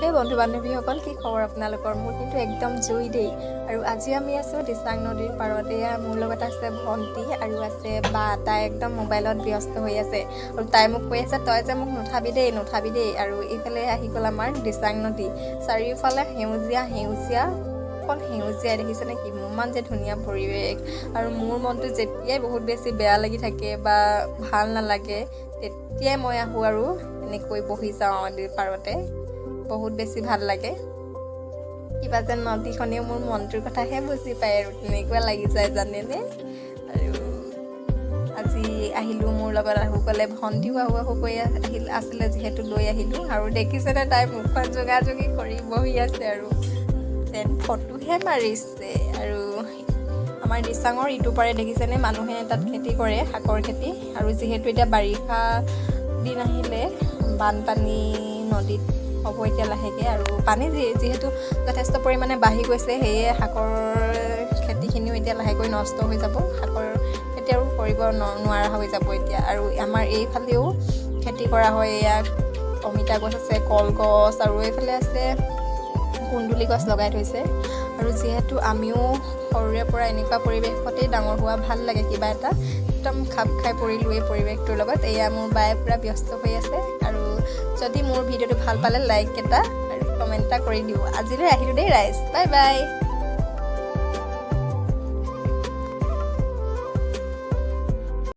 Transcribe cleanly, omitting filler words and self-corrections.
হে বন্ধু বান্ধৱীসকল, কি খবৰ আপোনালোকৰ? মোৰ কিন্তু একদম জুই দেই। আৰু আজি আমি আছোঁ দিচাং নদীৰ পাৰত। এয়া মোৰ লগত আছে ভণ্টি আৰু আছে বা। তাই একদম মোবাইলত ব্যস্ত হৈ আছে আৰু তাই মোক কৈ আছে, "তই যে মোক নুঠাবি দেই, নুঠাবি দেই।" আৰু এইফালে আহি গ'ল আমাৰ দিচাং নদী। চাৰিওফালে সেউজীয়া সেউজীয়া, অকল সেউজীয়াই। দেখিছেনে কিমান যে ধুনীয়া পৰিৱেশ? আৰু মোৰ মনটো যেতিয়াই বহুত বেছি বেয়া লাগি থাকে বা ভাল নালাগে, তেতিয়াই মই আহোঁ আৰু এনেকৈ বহি যাওঁ নদীৰ পাৰতে। বহুত বেছি ভাল লাগে। কিবা যেন নদীখনেও মোৰ মনটোৰ কথাহে বুজি পায় আৰু তেনেকুৱা লাগি যায়, জানেনে? আৰু আজি আহিলোঁ, মোৰ লগত আহোঁ ক'লে, ভণ্টিও আহোঁ আহোঁ কৈ আহিল আছিলে যিহেতু লৈ আহিলোঁ। আৰু দেখিছেনে, তাই মুখখন জোঙা-জুঙি কৰি বহি আছে আৰু যেন ফটোহে মাৰিছে। আৰু আমাৰ দিচাঙৰ ইটো পাৰে দেখিছেনে, মানুহে তাত খেতি কৰে, শাকৰ খেতি। আৰু যিহেতু এতিয়া বাৰিষা দিন আহিলে, বানপানী নদীত হ'ব এতিয়া লাহেকৈ। আৰু পানী যিহেতু যথেষ্ট পৰিমাণে বাঢ়ি গৈছে, সেয়ে শাকৰ খেতিখিনিও এতিয়া লাহেকৈ নষ্ট হৈ যাব। শাকৰ খেতি আৰু কৰিব নোৱাৰা হৈ যাব এতিয়া। আৰু আমাৰ এইফালেও খেতি কৰা হয়। এয়া অমিতা গছ আছে, কলগছ আৰু এইফালে আছে কুন্দুলি গছ লগাই থৈছে। আৰু যিহেতু আমিও সৰুৰে পৰা এনেকুৱা পৰিৱেশতেই ডাঙৰ হোৱা, ভাল লাগে কিবা এটা, একদম খাপ খাই পৰিলোঁ এই পৰিৱেশটোৰ লগত। এয়া মোৰ বায়ে পূৰা ব্যস্ত হৈ আছে। আৰু যদি মোৰ ভিডিঅ'টো ভাল পালে, লাইক এটা আৰু কমেণ্ট এটা কৰি দিব। আজিলৈ আহিলোঁ দেই ৰাইজ, বাই বাই।